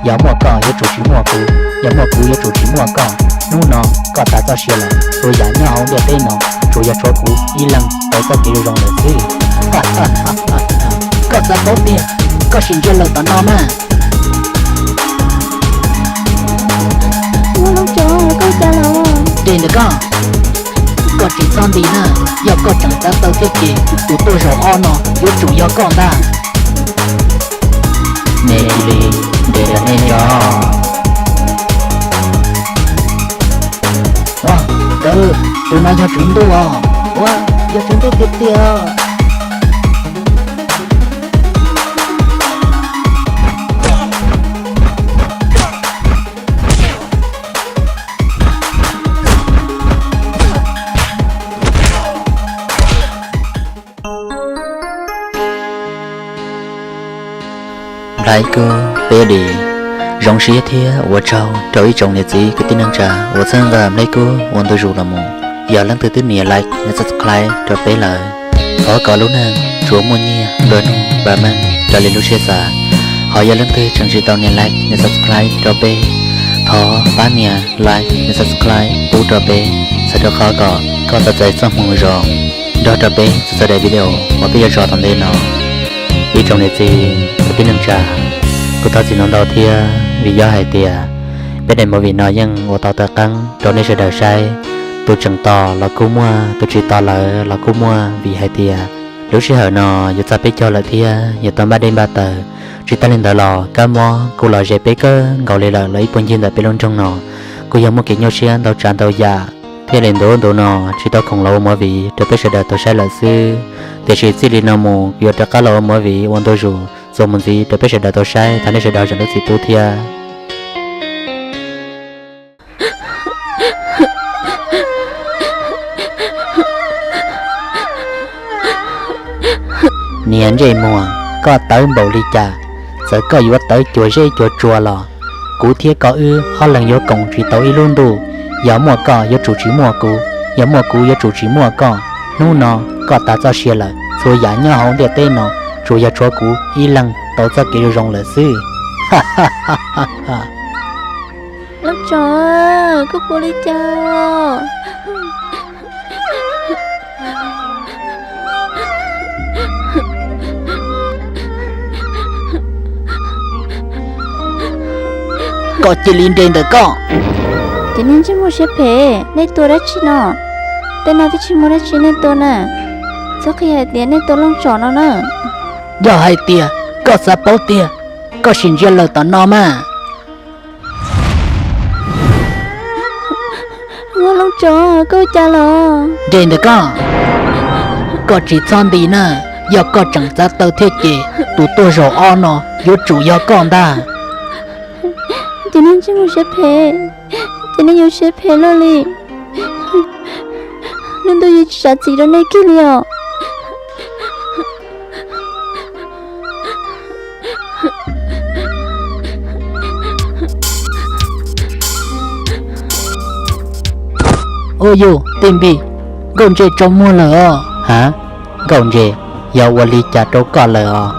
Yog muaj koj yuav tsum tsis muaj kuv, yog muaj kuv yuav tsum tsis muaj koj. Hnub no koj tas txoj sia lawm, txhua yam nyob hauv ntiaj teb no tsuas yog tshuav kuv ib leeg tau txoj kev zoo zoo lawm xwb. Koj xav paub tiag, koj sim ntsia lawm tom no mas. Ua lub tso, koj cas los? Nres ntawm koj, koj tsis txhob nti na, yog koj tseem xav tau thiab ces tus tuaj zaum ob no yuav tsum yog koj ntag. Nej cia li nres ntawm nej tso. Ua, tus no yog tswv ntuj os. Ua, yog tswv ntuj tiag tiag. Nplaib Kub Peb Lis. Zoo siab thiab ua tsaug rau ib tsoom niam txiv kwv tij neej tsa uas txhawb nqa Nplaib Kub ua ntu zus los mus. Yog leej twg twb nias like nias subscribe rau peb lawm, thov kom lub neej tsuas muaj nyiaj nplua nuj vam meej raws li lub siab xav. Ho yog leej twg tseem tsis tau nias like nias subscribe rau peb, thov pab nias like nias subscribe pub rau peb, txhawm rau qhov kom koj tau txais txoj hmoo zoo nrog rau peb txhua txhua daim video uas peb yuav tso tom ntej no. Ib tsoom niam txiv kwv tij neej tsa, kuv thov txim ntau ntau thiab vim yog hais tias peb daim movie no yeej ua tau tawv qeeb rau nej sawv daws saib. Tus tseem tos los kuj muaj, tus tsis tos lawm los kuj muaj, vim hais tias lub sij hawm no yuav txog peb caug lawm thiab yuav tau npaj dej npaj taws. Tsis tas li ntawd los kab mob kuj los ze peb kawg nkaus li lawm los ib puag ncig ntawm peb lub nroog no kuj yog muaj kev nyuaj siab ntau tsav ntau yam. Thiaj li ntu ntu no tsis tau khoom los ua movie rau peb sawv daws tau saib lawm xwb. Tiam sis txij li no mus kuv yuav rov qab los ua movie ua ntu zus txuas mus ntxiv rau peb sawv daws tau saib, thov nej sawv daws zam lub txim pub thiab. Niag ntsej muag, koj tawv npaum li cas, txawm koj yuav tawv cuag zeb cuag tsua los kuv thiab koj wb ob leeg yuav koom tsis tau ib lub ntuj. Yog muaj koj yuav tsum tsis muaj kuv, yog muaj kuv yuav tsum tsis muaj koj. Hnub no koj tas txoj sia lawm, txhua yam nyob hauv ntiaj teb no tsuas yog tshuav kuv ib leeg tau txoj kev zoo zoo lawm xwb. Lub tsov, koj ua li cas? Koj cia li nres ntawm koj. Cov niag ntsej muag siab phem, nej tua dab tsi no? Tej no twb tsis muaj dab tsi nej tua na. Txhob qhia hais tias nej tua Looj Tsom no na. Yog hais tias koj xav paub tiag, koj sim ntsia lawm tom no mas. Ua Looj Tsom, koj ua cas los? Nres ntawm koj, koj tsis txhob nti na. Yog koj tseem txav taw thiab ces tus tuaj zaum ob no yuav tsum yog koj ntag. Cov niag ntsej muag siab phem, cov niag nyuag siab phem luaj li. Lub ntuj yeej tsis zam txim rau nej kiag li os. Ua yus tij npis, Nkauj Ntses tsaus muag lawm os. Ha, Nkauj Ntses, yog ua li cas rau koj lawm os?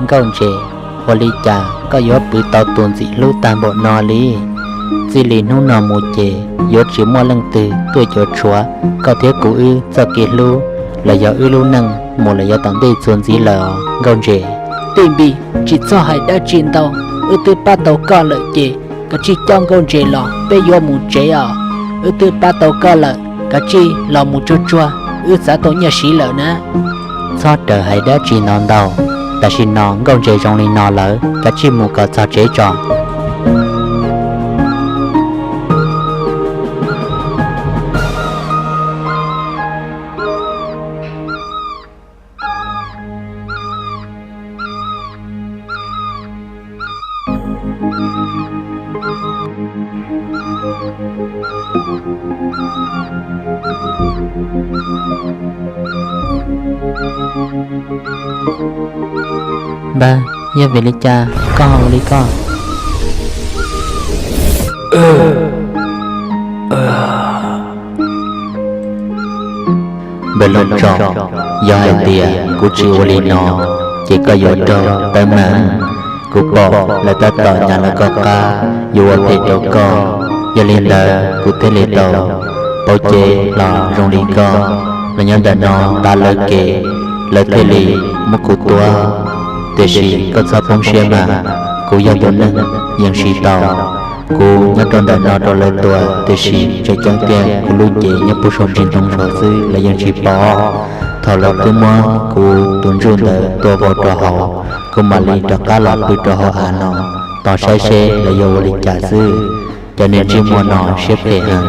Nkauj Ntses, ua li cas koj yuav pw tau tus ntxim hlub tag npaum no li? Txij li hnub no mus ces yuav tsis muaj leej twg tuaj cuav tshuav koj thiab kuv wb txoj kev hlub los yog wb lub neej mus lawm yav tom ntej txuas ntxiv lawm os Nkauj Ntses. Tij npis, tsis txhob hais dab tsi ntau, wb twb pab tau koj lawm ces kav tsij coj Nkauj Ntses los peb yuav mus tsev os. Wb twb pab tau koj lawm, kav tsij los mus tsuag tsuag, wb txav tau nyiaj siv lawm na. Txhob raws hais dab tsi no ntau, tam sim no Nkauj Ntses zoo li no lawm, kav tsij mus kom txog tsev tso. Npawg, yog vim li cas koj ho ua li koj? Npawg Looj Tsom, yog hais tias kuv tsis ua li no, ces koj yuav raug tawb mas. Kuv pom lawv tab tom nyas lawv koj qab yuav ua phem rau koj, yog li ntawd kuv thiaj li tau pauv cev los zoo li koj. Los nyob ntawm no tab lawv kev, lawv thiaj li muab kuv tua. Tiam sis koj txhob poob siab mas, kuv yog tus neeg yeej siv tau. Kuv nyob rau ntawm no rau lawv tua, tiam sis tseem ceeb tiag kuv lub cev nyob puag saum ntsis ntoo zog xwb lawv yeej tsis pom. Thaum lawv twb muab kuv tus ntsuj ntawd tua vau rau hauv, kuv mam li rov qab los pw rau hauv av no tos saib seb lawv yuav ua li cas xwb. Cov niag ntsej muag no siab phem heev,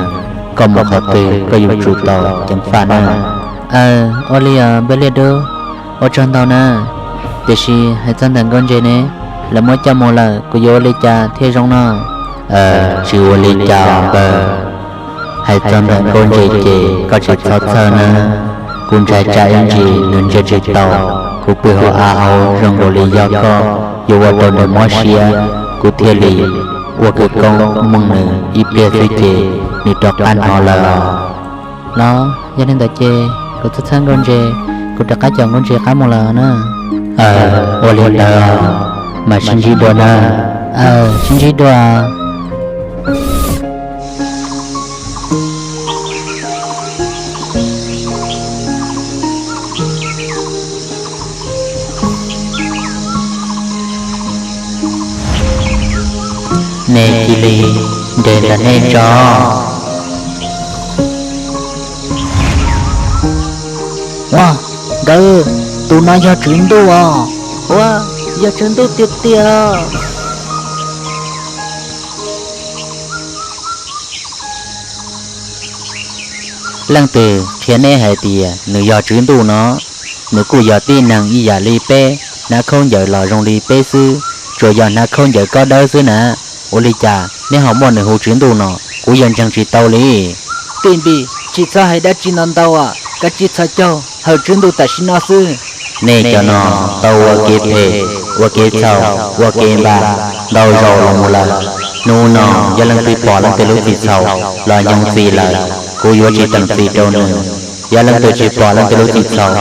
koj mus qhov twg koj yuav tsum tau ceev faj na. Aw, ua li os npawg Liaj Dub, ua tsaug ntau na. Tiam sis hais txog ntawm nkauj ntses ne, lawv muab coj mus lawm kuv yuav ua li cas thiaj zoo no? Tsis ua li cas npawg. Hais txog ntawm nkauj ntses ces koj tsis txhob txhawj na. Kuv ntshai tsam ib ntsis nws ntsia tsis tau kuv pw hauv av hauv zoo nkaus li yog koj yuav ua rau nws mob siab, kuv thiaj li ua kwv koob mog nws ib pliag xwb ces nws rov qab hnov lawm os. Los yog li ntawd ces kuv txhawj txhawj nkauj ntses, kuv rov qab caum nkauj ntses qab mus lawm na. Ua li ntawd, mam sib ntsib dua na. Sib ntsib dua. Nej cia li nres ntawm nej tso. Ua, nkawd, tus no yog tswv ntuj os. Ua, yog tswv ntuj tiag tiag. Leej twg qhia nej hais tias nws yog tswv ntuj no? Nws kuj yog tib neeg ib yam li peb, hnav khaub ncaws los zoo li peb xwb, tsuas yog hnav khaub ncaws kob dawb xwb na. Ua li cas neb ho muab nws hu tswv ntuj no? Kuv yeej ntseeg tsis tau li. Tij Npis, tsis txhob hais dab tsi ntau ntau os, kav tsij txhos caug hawm tswv ntuj tam sim no xwb. Nej cov no tau ua kev phem, ua kev txhaum, ua kev npam ntau zaus los mus lawm. Hnub no yog leej twg pom leej twg lub txim txhaum los nyoog txim lawm, kuv yuav tsis teem txim rau nws. Yog leej twg tsis pom leej twg lub txim txhaum,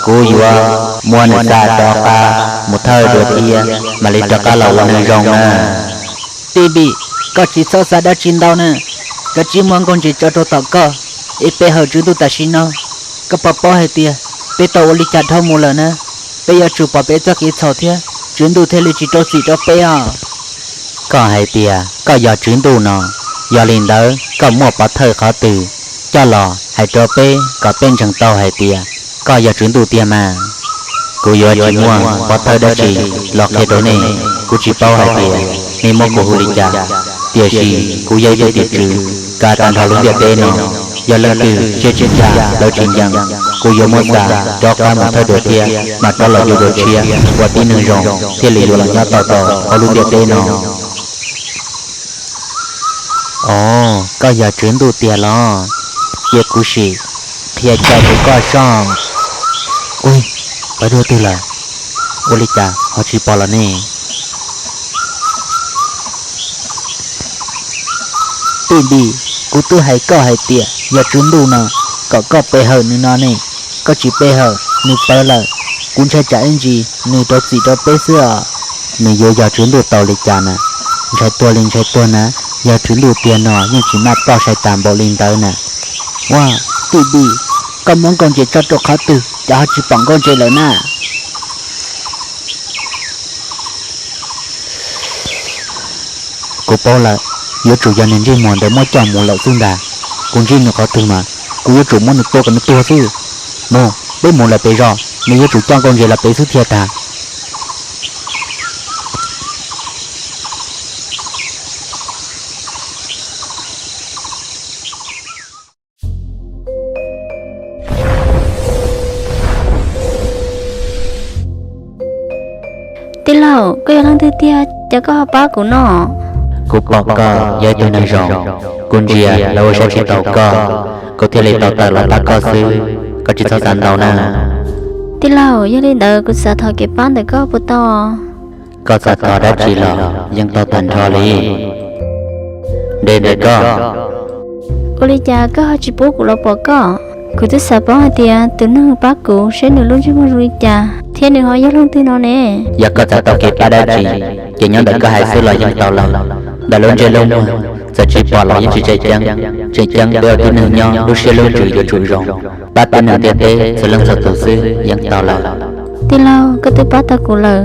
kuv yuav muab nws xa rov qab mus thawj dua thiab mam li rov qab los ua neeg zoo na. Tij Npis, koj tsis txhob xav dab tsi ntau na. Kav tsij muab nkauj ntses tso rau tom koj, es peb hawm tswv ntuj tam sim no. Koj puas paub hais tias peb tau ua li cas dhau mus lawm na? Peb yuav tsum pom peb txoj kev txhaum thiab tswv ntuj thiaj li tsis rau txim rau peb os. Koj hais tias koj yog tswv ntuj no, yog li ntawd koj muaj pov thawj qhov twg coj los hais rau peb kom peb ntseeg tau hais tias koj yog tswv ntuj tiag mas? Kuv yuav tsis muaj pov thawj dab tsi los qhia rau nej, kuv tsis paub hais tias nej muab kuv hu li cas, tiam sis kuv yog ib tug tim tswv kav tag nrho lub ntiaj teb no. Yog leej twg siab tsis tshaj lawv tsis ncees, kuv yuav muab xa rov qab mus thawj dua thiab mam rov los yuav dua tshiab ua tib neeg zoo thiaj li yuav los nyob tau tau hauv lub ntiaj teb no. Ov, koj yog tswv ntuj tiag los? Cia kuv sim qhia cai rau koj soj. Ui, pawg dua twg lawm? Ua li cas ho tsis pom los ne? Tij Npis, kuv twb hais koj hais tias yog tswv ntuj no kom koj pe hawm nws no ne, koj tsis pe hawm, nws pawv lawm. Kuv ntshai tsam ib ntsis nws rau txim rau peb xwb os. Nws yuav yog tswv ntuj tau li cas na? Ntshai tuag li ntshai tuag na, yog tswv ntuj tiag no yeej tsis maj ploj sai tas npaum li ntawd na. Ua, Tij Npis, koj muab nkauj ntses tso rau qhov twg cas ho tsis pom nkauj ntses lawm na? Kuv paub lawm, yuav tsum yog niag ntsej muag ntawd muab coj mus lawm xwb ntag. Kuv ntsib nws qhov twg mas kuv yuav tsum muab nws tua kom nws tuag xwb. Mus, peb mus lawm pem zos, nws yuav tsum coj nkauj ntses los pem xwb thiaj tag. Tij laug, koj yog leej twg tiag, cas koj ho pab kuv no? Kuv pom koj yog ib tug neeg zoo, kuv ntsia lawv ua saib tsis taus koj, kuv thiaj li tau tawm los pab koj xwb, koj tsis txhob xav ntau na. Tij laug, yog li ntawd kuv xav thov kev pab ntawm koj puas tau? Koj xav thov dab tsi los yeej tau tag nrho li. Nres ntawm koj. Ua li cas koj ho tsis pub kuv los pom koj? Kuv twb xav paub hais tias tus neeg pab kuv seb nws lub ntsej muag zoo li cas thiab nws ho yog leej twg no ne. Yog koj xav tau kev pab dab tsi, ces nyob ntawm koj hais xwb los yeej tau lawm. Ntawm lub ntsej lub muag, txawm tsis pom los yeej tsis tseem ceeb. Tseem ceeb peb ua tib neeg nyob lub siab lub ntsws yuav tsum zoo, pab tib neeg ntiaj teb txhua leej txhua tus xwb yeej tau lawm. Tij laug, koj twb pab tau kuv lawm,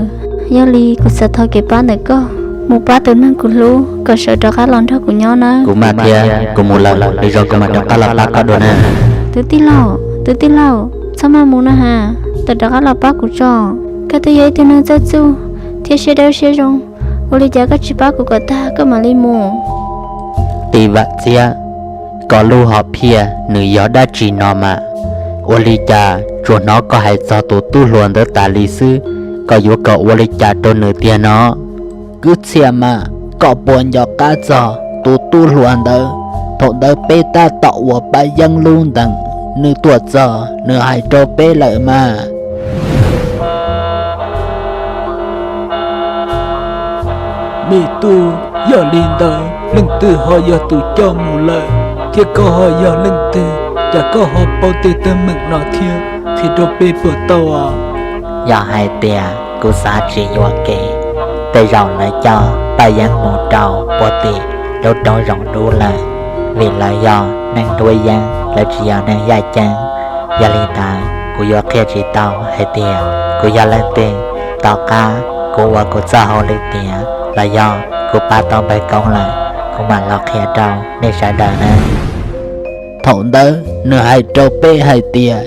yog li kuv xav thov kev pab ntawm koj mus pab tus neeg kuv hlub kom sawv rov qab los nrog kuv nyob nawb. Kuv maj thiab, kuv mus lawm, lwm zaus kuv mam rov qab los pab koj dua na. Tus tij laug, tus tij laug, txhob maj mus na has, tawm rov qab los pab kuv tso. Koj twb yog ib tug neeg txawj txuj thiab siab dawb siab zoo, ua li cas koj tsis pab kuv kom tag koj mam li mus? Tis Vam Txiab, koj lub hom phiaj nws yog dab tsi no mas? Ua li cas tsuas hnov koj hais txog tus tub hluas ntawd tas li xwb, koj yuav kom ua li cas rau nws tiag no? Kwv txhiaj mas, koj puas nco qab txog tus tub hluas ntawd? Thaum ntawd peb tab tom ua paj yeeb lub ntees, nws tuaj txog nws hais rau peb lawm mas. Me tub, yog li ntawd leej twg ho yog tus coj mus lawm, thiab koj ho yog leej twg, cas koj ho paub tej teeb meem no thiab, qhia rau peb puas tau os? Yog hais tias kuv xav tsis yuam kev, tej zaum lawv coj Paj Yeeb mus rau puag tim lub roob zoov dub lawm, vim lawv yog neeg duab yeeb, lawv tsis yog neeg yaj ceeb. Yog li ntawd kuv yuav qhia tsis tau hais tias kuv yog leej twg. Tom qab kuv ua kuv txoj hauj lwm tiav los yog kuv pab tau npawg Koob lawm, kuv mam los qhia rau nej sawv daws nawb. Thaum ntawd nws hais rau peb hais tias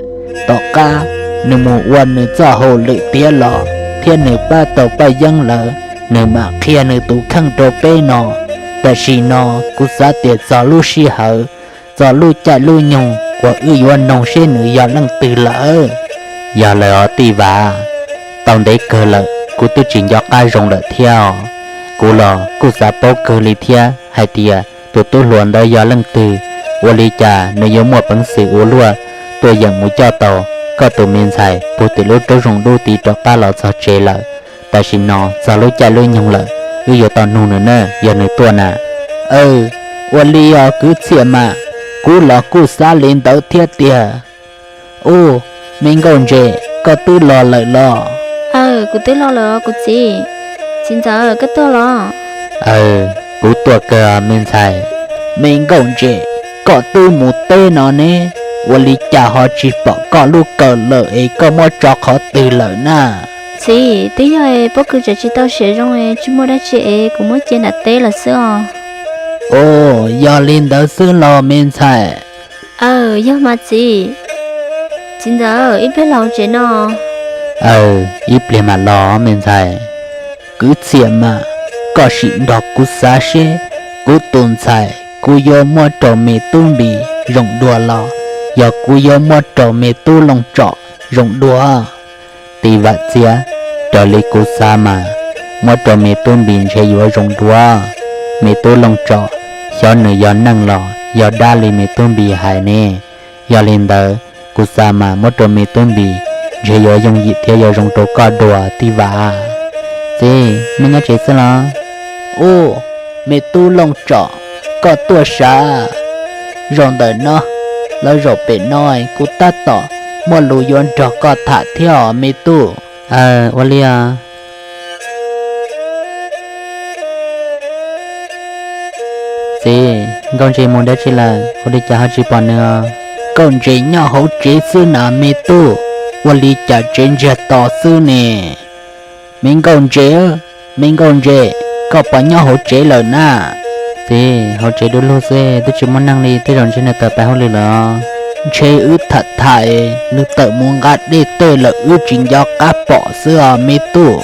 tom qab nws mus ua nws txoj hauj lwm tiav los thiab nws pab tau Paj Yeeb lawm, nws mam qhia nws tus kheej rau peb no. Tam sim no kuv xav tias txog lub sij hawm, txog lub caij lub nyoog uas wb yuav noog seb nws yog leej twg lawm. Yog lawm os Tis Vam, tau ntev kawg lawm kuv twb tsis nco qab zoo lawm thiab os. Kuv los kuj xav paub kawg li thiab hais tias tus tub hluas ntawd yog leej twg, ua li cas nws yuav muaj peev xwm ua luaj tuaj yeem mus coj tau koj tus me ntxhais puag tim lub roob zoov dub tid rov qab los txog tsev lawm. Tam sim no txog lub caij lub nyoog lawm, wb yuav tau nug nws na, yog nws tuaj na. Aw, ua li os kwv txhiaj mas, kuv los kuj xav li ntawd thiab tiag. Ub, me Nkauj Ntses, koj twb los lawm los? Aw, kuv twb los lawm os kuv txiv. Txiv ntxawm, koj tuaj los? Aw, kuv tuaj kawg me ntxhais. Me Nkauj Ntses, koj twb mus teb no ne, ua li cas ho tsis pom koj lub kawm lawm es koj muab tso qhov twg lawm na? Txiv, twb yog pob kws tseem tsis tau siav zoo es tsis muaj dab tsi es kuv muab cia nram teb lawm xwb os. Ub, yog li ntawd xwb los me ntxhais? Aw, yog mas txiv. Txiv ntxawm, ib pliag los tsev no. Aw, ib pliag mam los me ntxhais. Kwv txhiaj mas, koj sim nrog kuv xav seb kuv tus ntxhais kuv yuav muab rau me tub Npis zoo dua los yog kuv yuav muab rau me tub Looj Tsom zoo dua? Tis Vam Txiab, raws li kuv xav mas muab rau me tub Npis ntshe yuav zoo dua. Me tub Looj Tsom, xyov nws yog neeg los yog dab li me tub Npis hais ne. Yog li ntawd, kuv xav mas muab rau me tub Npis ntshe yuav yooj yim thiab yuav zoo rau koj dua Tis Vam. Txiv, nej nyob tsev xwb los? Ub, me tub Looj Tsom, koj tuaj sav? Zaum ntawm no los zaum pem no, kuv tab tom muaj lus yuav nrog koj tham thiab os me tub. Aw, ua li os. Txiv, Nkauj Ntses mus dab tsi lawm, ua li cas ho tsis pom nws os? Nkauj Ntses nyob hauv tsev xwb na me tub, ua li cas tsev ntsiag to xwb ne? Me Nkauj Ntses, me Nkauj Ntses, koj puas nyob hauv tsev lawm na? Txiv, hauv tsev du lug xwb, twb tsis muaj neeg li, tej zaum ntshe nws tawm pais hauj lwm lawm os. Ntshe wb tham tham es nws tawm mus nqa dej tej lawm wb tsis nco qab pom xwb os me tub.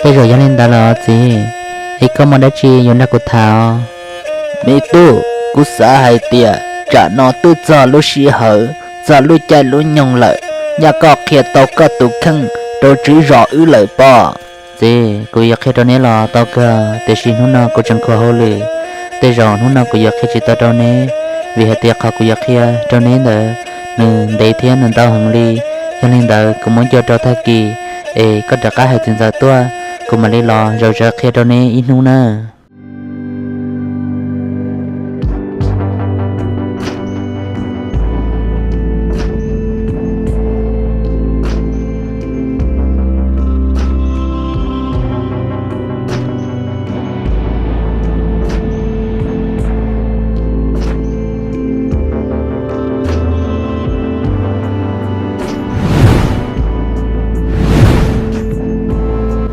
Tej zaum yog li ntawd lawm os txiv, es koj muaj dab tsi yuav nrog kuv tham os? Me tub, kuv xav hais tias tsam no twb txog lub sij hawm, txog lub caij lub nyoog lawm, nyaj koj qhia tau koj tus kheej rau tswv zos wb lawm pob? Txiv, kuv yuav qhia rau neb los tau kawg, tiam sis hnub no kuv tseem khuv hauj lwm, tej zaum hnub no kuv yuav qhia tsis tau rau neb, vim hais tias qhov kuv yuav qhia rau neb ntawd nws ntev thiab nws ntau heev li. Yog li ntawd kuv muab nco rau tag kis es koj rov qab hais txiv ntxawm tuaj, kuv mam li los zom zaws qhia rau neb ib hnub nawb.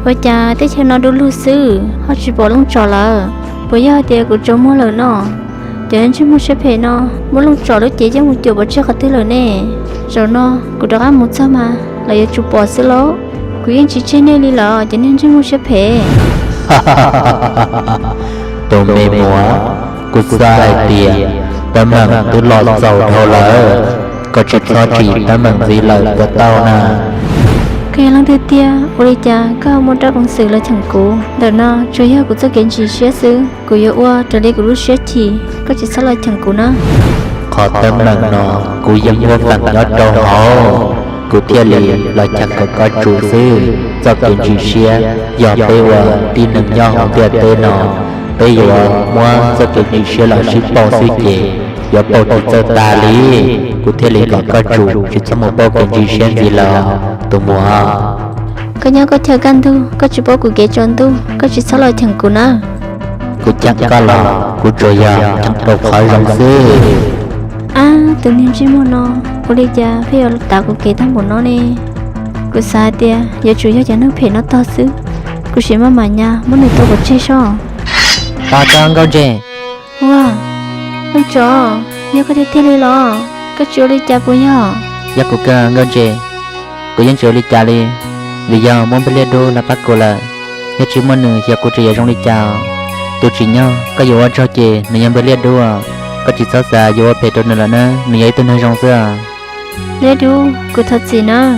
Ua cas teb chaws no du lug xwb ho tsis pom Looj Tsom lawm? Puas yog hais tias kuv tsaug muag lawm no? Cov neeg ntsej muag siab phem no muab Looj Tsom lub cev coj mus cuam pov tseg qhov twg lawm ne? Zaum no kuv rov qab mus txog mas lawv yuav tsum pom xwb lauj. Kuv yeej tsis tseg nej li lawm cov neeg ntsej muag siab phem. Tus me muam, kuv xav hais tias teeb meem twb los txaus dhau lawm, koj tsis txhob tsim teeb meem ntxiv lawm puas tau na? Koj yog leej twg tiag, ua li cas koj muaj rab peev xwm los cheem kuv? Ntawm no tsuas yog kuv txoj kev ntsis siab xwb, kuv yuav ua raws li kuv lub siab chim, koj tsis txhob los cheem kuv na. Qhov teeb meem no kuv yeej muaj feem nyob rau hauv, kuv thiaj li los cheem kom koj tsum xwb. Txoj kev ntsis siab yog peb ua tib neeg nyob hauv ntiaj teb no, peb yuav muab txoj kev ntsis siab los sib pauj xwb ces yuav pauj tsis txawj tag li. Kuv thiaj li kom koj tsum, tsis txhob mus pauj kev ntsis siab ntxiv lawm tus muam. Koj nyob koj chaw kaj ntug, koj tsis paub kuv kev tsaus ntuj, koj tsis txhob los cheem kuv na. Kuv cheem koj los kuv tsuas yog cheem rau qhov zoo xwb. Ab, tus niag ntsej muag no, ua li cas pheej yuav tav kuv kev tag npaum no ne? Kuv xav hais tias yuav tsum yog cov neeg phem no tog xwb, kuv sim maj mam nyas muab nws tua pov tseg soj. Tos tso Nkauj Ntses. Ua, Looj Tsov, yog koj tiag tiag li los? Koj tsis ua li cas puas yog? Yog kuv kawg Nkauj Ntses, kuv yeej tsis ua li cas li, vim yog muab npawg Liaj Dub los pab kuv lawm. Yog tsis muaj nws xyov kuv tseem yuav zoo li cas. Tus tsim nyog koj yuav ua tsaug ces nws yog npawg Liaj Dub, koj tsis txhob xav yuav ua phem rau nws lawm na, nws yog ib tug neeg zoo xwb. Liaj Dub, kuv thov txim nawb.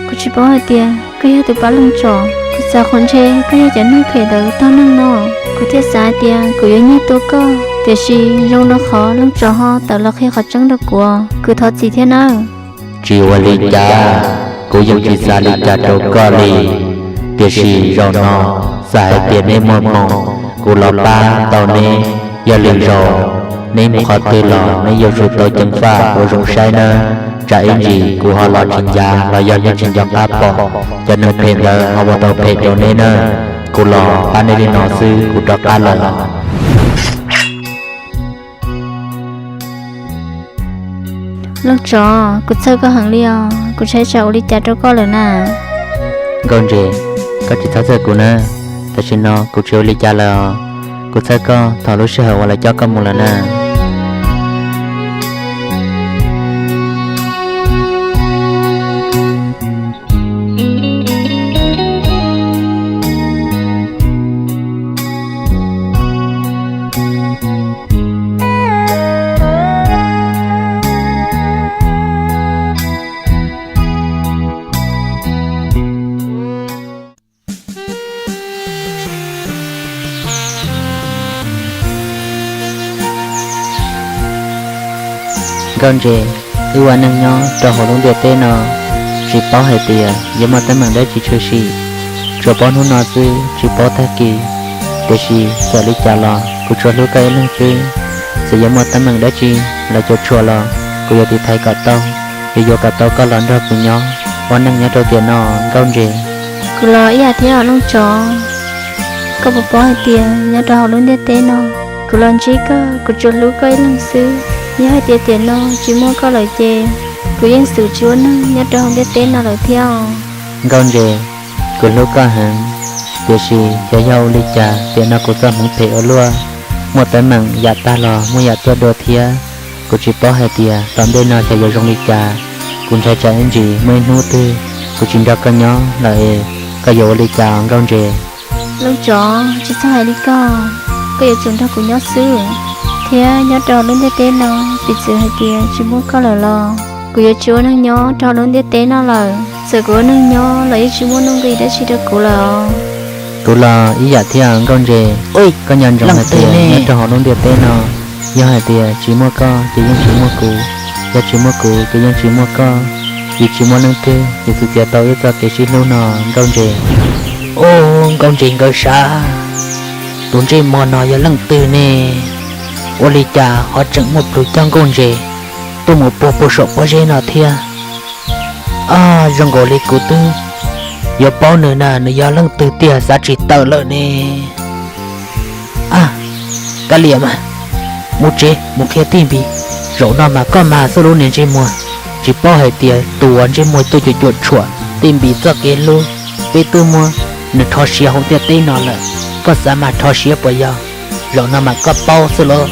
Kuv tsis paub hais tias koj yog tus pab Looj Tsov, kuv xav qhov ntshe koj yog cov neeg phem ntawd tog neeg no. Kuv thiaj xav hais tias kuv yuav nyiag tua koj, tiam sis zoo rau qhov Looj Tsov ho tawm los qhia qhov tseeb rau kuv, kuv thov txim thiab nawb. Tsis ua li cas, kuv yeej tsis xav li cas rau koj li. Tiam sis zaum no xav hais tias neb muaj hmoo, kuv los pab tau neb. Yog lwm zaus neb mus qhov twg los neb yuav tsum tau ceev faj ua zoo saib nawb. Tsam ib ntsis kuv ho los tsis ncav los yog neb tsis nco qab pom, cov neeg phem ntawd ho ua tau phem rau neb nawb. Kuv los pab neb li no xwb, kuv rov qab lawm. Looj Tsov, kuv txhawj koj heev li os, kuv ntshai tsam ua li cas rau koj lawm na. Nkauj Ntses, koj tsis txhob txhawj kuv na. Tam sim no kuv tsis ua li cas lawm os. Kuv txhawj koj thaum lub sij hawm uas lawv coj koj mus lawm na. Nkauj Ntses, wb ua neej nyob rau hauv lub ntiaj teb no, tsis paub hais tias yuav muaj teeb meem dab tsi tshwm sim, tsuas paub hnub no xwb tsis paub tag kis. Tiam sis txawm li cas los kuv tsuas hlub koj ib leeg xwb. Txawm yuav muaj teeb meem dab tsi los cuam tshuam los kuv yuav tiv thaiv kom tau, yuav yuav kom tau koj los nrog kuv nyob ua neej nyob rau tiam no Nkauj Ntses. Kuv los ib yam thiab Looj Tsov. Koj puas paub hais tias nyob rau hauv lub ntiaj teb no, kuv los ntsib koj kuv tsuas hlub koj ib leeg xwb. Yog hais tias tiam no tsis muaj koj lawm ces kuv yeej xum tsis ua neeg nyob rau hauv ntiaj teb no lawm thiab os. Nkauj Ntses, kuv hlub koj heev, tiam sis xyov yog ua li cas tiam no kuv txoj hmoov phem ua luaj, muaj teeb meem yam tag los muaj yam tuaj dua thiab. Kuv tsis paub hais tias tom ntej no xyov yuav zoo li cas. Kuv ntshai tsam ib ntsis muaj ib hnub twg kuv tsis nrog koj nyob lawm es koj yuav ua li cas Nkauj Ntses? Looj Tsov, tsis txhob hais li koj, koj yuav tsum nrog kuv nyob xwb. Thiab nyob rau lub ntiaj teb no, piv txwv hais tias tsis muaj koj lawm los kuv yuav tsis ua neeg nyob rau lub ntiaj teb no lawm. Txawm kuv ua neeg nyob los yeej tsis muaj nuj nqis dab tsi rau kuv lawm os. Kuv los ib yam thiab Nkauj Ntses. Koj nco ntsoov hais tias nyob rau hauv lub ntiaj teb no, yog hais tias tsis muaj koj ces yeej tsis muaj kuv, yog tsis muaj kuv ces yeej tsis muaj koj. Vim tsis muaj leej twg yuav txwv txiav tau wb txoj kev sib hlub no Nkauj Ntses. Ub, Nkauj Ntses Nkawd Sav, tus ntsej muag no yog leej twg ne? Ua li cas ho tseem muaj plhus coj Nkauj Ntses tuaj mus puag puag saum pob zeb no thiab? Ab, zoo nkaus li kuv twb yuav paub nws na, nws yog leej twg tiag xav tsis tawm lawm ne. Ab, kav liam mas, mus tsev mus qhia Tij Npis. Zaum no mas koj mag xwb lub niag ntsej muag, tsis paub hais tias tus uas ntsej muag tuaj cuam cuam tshuam Tij Npis txoj kev hlub, peb twb muab Nws rho siav hauv ntiaj teb no lawm, koj xav mas rho siav puas yog? Zaum no mas koj paub xwb lauj.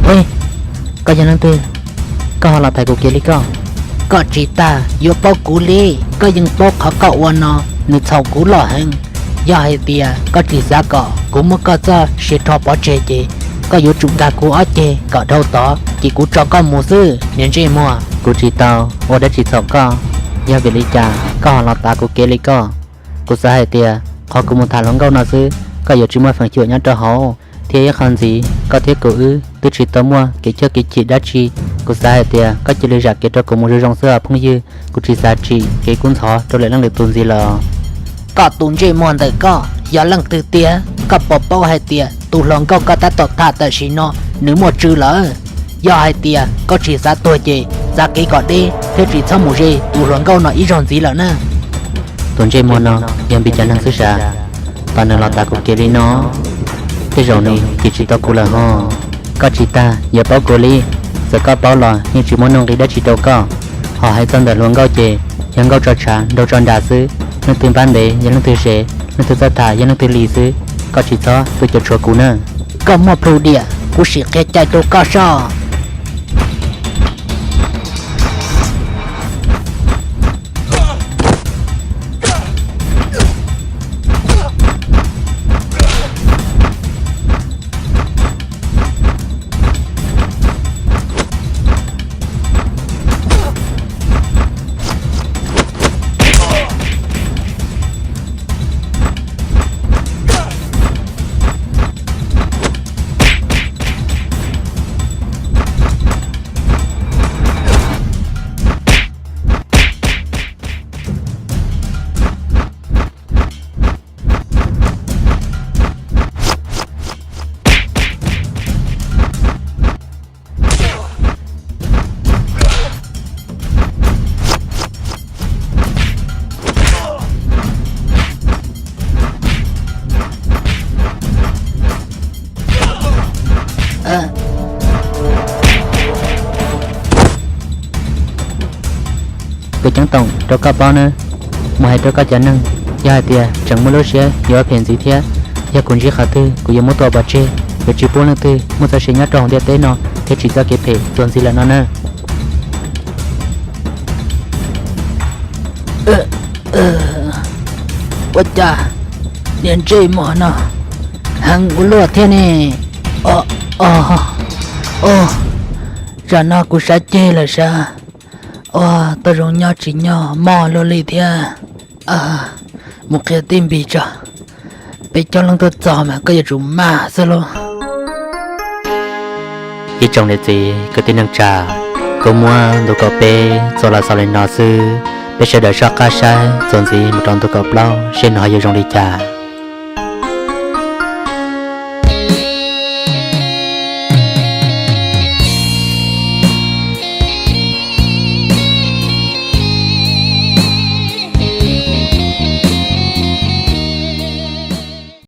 Ej, koj yog leej twg? Koj ho los thaiv kuv kev li koj? Koj tsis tas yuav paub kuv li, koj yeej paub qhov koj ua no nws txhaum kuv loj heev. Yog hais tias koj tsis xav kom kuv muab koj txoj sia rho pov tseg ces koj yuav tsum nkag kuv ob ceg kom dhau tod ces kuv tso koj mus xwb niag ntsej muag. Kuv tsis tau ua dab tsi txhaum koj, yog vim li cas koj ho los tav kuv kev li koj? Kuv xav hais tias qhov kuv mus tham hluas nkauj no xwb koj yuav tsis muaj feem xyuam nyob rau hauv, thiab ib qho ntxiv koj thiab kuv wb twb tsis tau muaj kev coj kev chim dab tsi. Kuv xav hais tias koj cia li zam kev rau kuv mus zoo zoo xwb os phooj ywg, kuv tsis xav tsim kev kub ntxhov rau lwm leej lwm tus ntxiv lawm. Koj tus ntsej muag ntawm koj yog leej twg tiag? Koj puas paub hais tias tus hluas nkauj koj tab tom tham tam sim no nws muaj tswv lawm? Yog hais tias koj tsis xav tuag ces txav kev kom deb thiab tsis txhob mus ze tus hluas nkauj no ib zaug ntxiv lawm na. Tus ntsej muag no yog npib cov neeg xwb sav, tos nws los tav kuv kev li no, tej zaum nws cim tsis tau kuv lawm ho. Koj tsis tas yuav paub kuv li, txawm koj paub los yeej tsis muaj nuj nqis dab tsi rau koj. Ho hais txog ntawm hluas nkauj ces yog nkauj tso tshav nraug tso nras xwb, leej twg npab ntev yog leej twg sev, leej twg txawj tham yog leej twg li xwb. Koj tsis txhob tuaj cuam tshuam kuv na. Koj muaj plhu diam, kuv sim qhia cai rau koj soj. Kuv ceeb toom rau koj paub nawb, mus hais rau koj cov neeg, yog hais tias tseem muaj lub siab yuav ua phem ntxiv thiab, yog kuv ntsib qhov twg kuv yuav muab tua pov tseg, yuav tsis pub leej twg muaj txoj sia nyob rau hauv ntiaj teb no thiab tsim txoj kev phem txuas ntxiv lawm no na. Ua cas niag ntsej muag no heev ua luaj thiab ne? Ua, ua, ua, tsam no kuv sab ceg lawm sav. Ua, tau zoo nyob tsis nyob mog luaj li thiab. Mus qhia tij npis tso, peb coob leej tuaj txog mas koj yuav tsum maj xwb lauj. Ib tsoom niam txiv kwv tij neej tsa, kuv muab ntu kaum peb txuas los xaus li no xwb, peb sawv daws soj qab saib txuas ntxiv mus rau ntu kaum plaub seb nws ho yuav zoo li cas.